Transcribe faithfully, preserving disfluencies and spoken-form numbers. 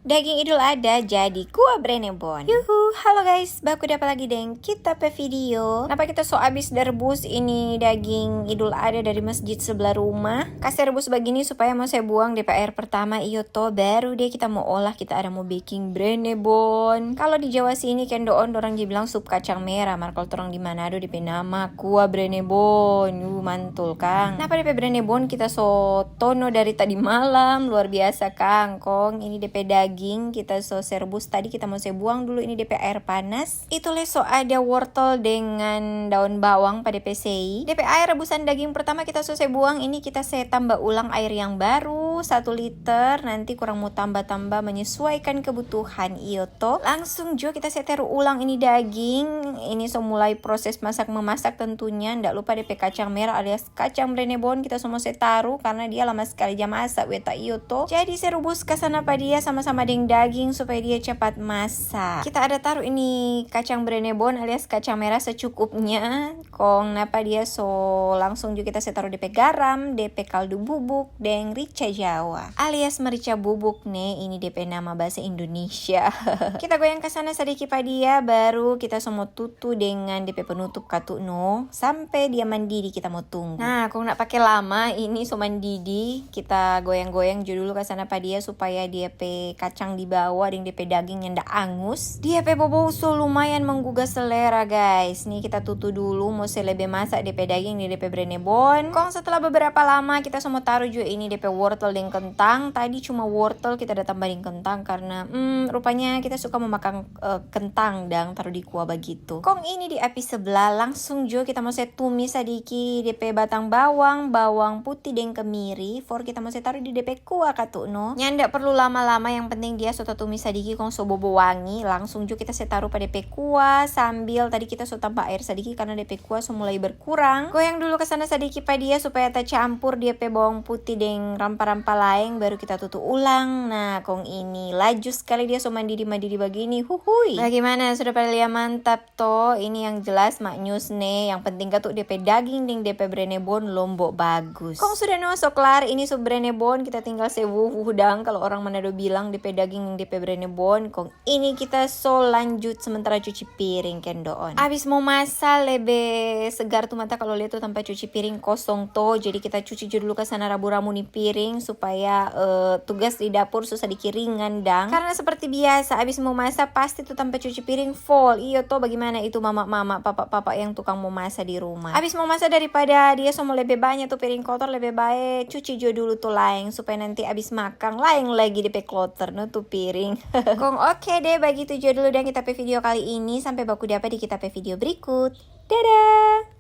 Daging Idul Adha jadi kuah brenebon. Yuhu, halo guys, baku dapa lagi deng kita pe video. Napa kita so abis da rebus ini daging Idul Adha dari masjid sebelah rumah? Kase rebus bagini supaya mo se buang depe aer pertama, iyo to, baru deh kita mo olah, kita ada mo beking brenebon. Kalo di Jawa sini kendoon dorang ja bilang sup kacang mera, mar kalo torang di Manado depe nama kuah brenebon. Uh, mantul kang. Napa depe brenebon kita so tono dari tadi malam, luar biasa kang. Kong ini depe daging kita so se rebus tadi, kita mo se buang dulu ini depe aer panas. Itu le so ada wortel dengan daun bawang pa depe sei. Depe aer rebusan daging pertama kita so se buang, ini kita se tamba ulang aer yang baru satu liter, nanti kurang mo tamba-tamba menyesuaikan kebutuhan, iyo to. Langsung jo kita se taru ulang ini daging, ini so mulai proses masak-memasak tentunya. Ndak lupa depe kacang mera alias kacang brenebon kita so mo se taru karena dia lama skali ja masak, weta iyo to. Jadi se rubus ka sana pa dia sama-sama deng daging supaya dia capat masak. Kita ada taru ini kacang brenebon alias kacang mera secukupnya. Kong napa dia so langsung jo kita se taru depe garam, depe kaldu bubuk, deng rica Jawa alias merica bubuk ne, ini depe nama bahasa Indonesia. Kita goyang ka sana sadiki pa dia, baru kita so mo tutu dengan depe penutup katu no, sampe dia mandidi kita mo tunggu. Nah, kong ndak pake lama, ini so mandidi. Kita goyang-goyang jo dulu ka sana pa dia supaya dia pe kacang di bawa deng depe daging nyanda angus. Dia pe bobou so lumayan menggugah selera, guys. Nih, kita tutu dulu, mo se lebe masak depe daging deng depe brenebon. Kong setelah beberapa lama, kita so mo taru jo ini depe wortel deng kentang. Tadi cuma wortel, kita da tamba deng kentang karena, hmm, rupanya kita suka mo makang, eh, kentang dang taru di kuah bagitu. Kong ini di api sebelah, langsung jo kita mo se tumis sadiki depe batang bawang, bawang putih deng kemiri, for kita mo se taru di depe kuah katu no. Nyanda perlu lama-lama, yang penting dia so tatumis sadiki kong so bobo wangi, langsung jo kita se taru pa depe kuah, sambil tadi kita so tamba aer sadiki karena depe kuah so mulai berkurang. Goyang dulu ka sana sadiki pa dia supaya tacampur dia pe bawang putih deng rampa-rampa laeng, baru kita tutu ulang. Nah, kong ini laju skali dia so mandidi-mandidi bagini, huhui. Bagimana, sudah pada lia mantap to? Ini yang jelas maknyus ne, yang penting katu depe daging deng depe brenebon lombo bagus. Kong sudah no, so klar ini sup brenebon, kita tinggal se wuh-wuh dang, kalo orang Manado bilang, depe daging deng depe brenebon. Kong ini kita so lanjut sementara cuci piring kendoon. Abis mo masa lebe segar tu mata kalo lia tu tanpa cuci piring kosong to, jadi kita cuci jo dulu ka sana rabu-ramu ni piring supaya, eh, tugas di dapur so sadiki ringan dang. Karena seperti biasa, abis mo masa pasti tu tanpa cuci piring full. Iyo to, bagimana itu mama-mama, papa-papa yang tukang mo masa di rumah. Abis mo masa, daripada dia so mo lebe banya tu piring kotor, lebe bae cuci jo dulu tu laeng supaya nanti abis makang laeng lagi depe kloter no tu piring. Kong oke deh, bagitu jo dulu dang kita pe video kali ini. Sampe baku dapa di kita pe video berikut. Dadah!